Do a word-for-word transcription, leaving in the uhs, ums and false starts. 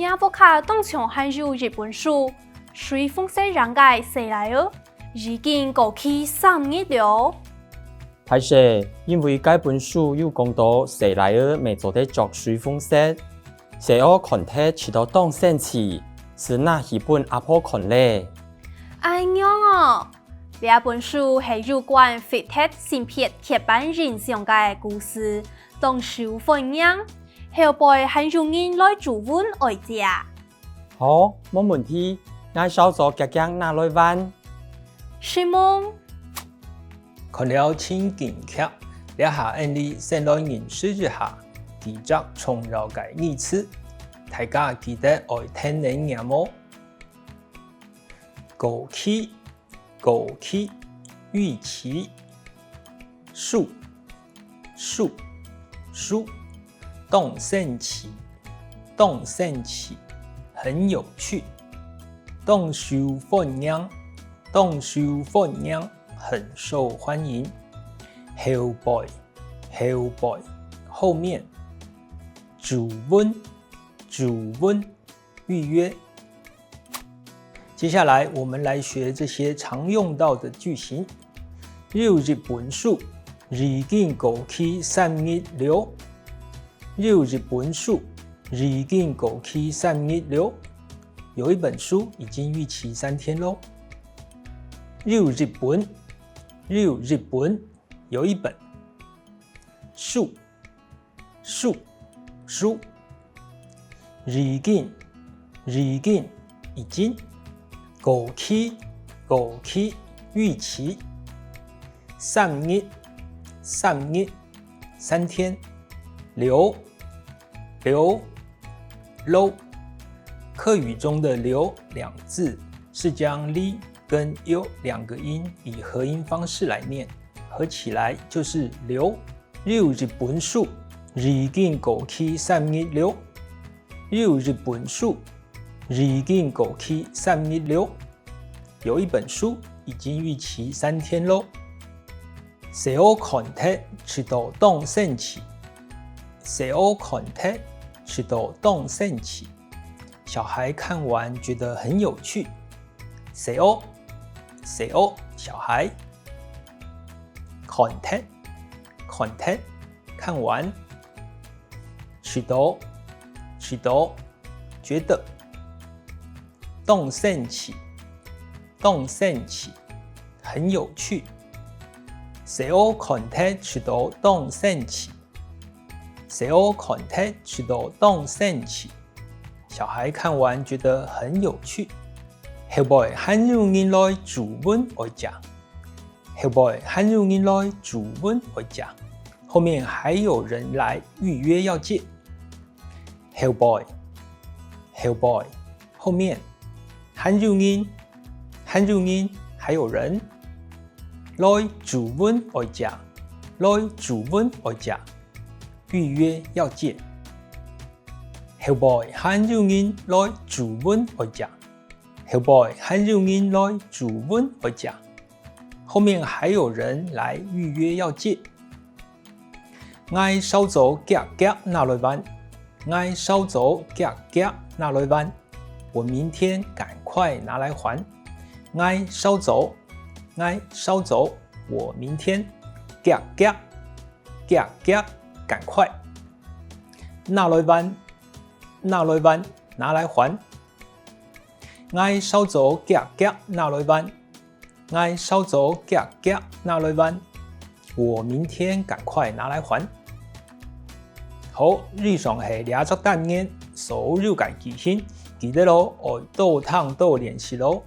若屋下當場還有一本書，水紅色樣个細倈仔，已經過期三日了。歹勢，因為該本書有講到細倈仔乜做得著水紅色，細阿看忒試著當生趣，就拿去分阿婆看咧。哎娘哦！ 這本書係有關fit忒性別刻板印象个故事，當受歡迎，後背還有人來注文愛借。好，無問題，𠊎稍早遽遽拿來還。承蒙。看了情景劇，這下𠊎俚先來認識一下幾隻重要个語詞，大家記得愛聽等唸哦。過期， 過期，逾期。書，書，書，當生趣，當生趣，很有趣。當受歡迎，當受歡迎，很受歡迎。後背，後背，後面。注文，注文， 預約。接下來，我們來學這些常用到的句型。有一本書，已經過期三日了。有一本書，已經過期三日了。有一本書已經逾期三天囉。有一本，有一本，有一本。書， 書，書。已經，已經，已經。過期，過期，逾期。三日，三日，三天。了，了，了。客語中的了兩字是將li跟io兩個音以合音方式來念，合起來就是了。 有一本書，已經過期三日了。有一本書，已經過期三日了。有一本書已經逾期三天囉。細阿看忒試著當生趣。細阿看忒試著當生趣。小孩看完覺得很有趣。細阿，細阿，小孩。 看忒，看忒，看完。試著，試著，覺得。當生趣，當生趣，很有趣。細阿看忒試著當生趣。細阿看忒試著當生趣。小孩看完覺得很有趣。後背還有人來注文愛借。 後背還有人來注文愛借。後面還有人來預約要借。後背，後背，後面。還有人，還有人，還有人。來注文愛借，來注文愛借。預約要借。後背還有人來注文愛借。後背還有人來注文愛借。 後面還有人來預約要借。𠊎稍早遽遽拿來還。𠊎稍早遽遽拿來還。我明天趕快拿來還。𠊎稍早，𠊎稍早，我明天。遽遽，遽遽，趕快。拿來還，拿來還，拿來還。 𠊎稍早遽遽拿來還。𠊎稍早遽遽拿來還。我明天趕快拿來還。好，以上係這隻單元所有个句型，記得囉，愛多聽多練習囉。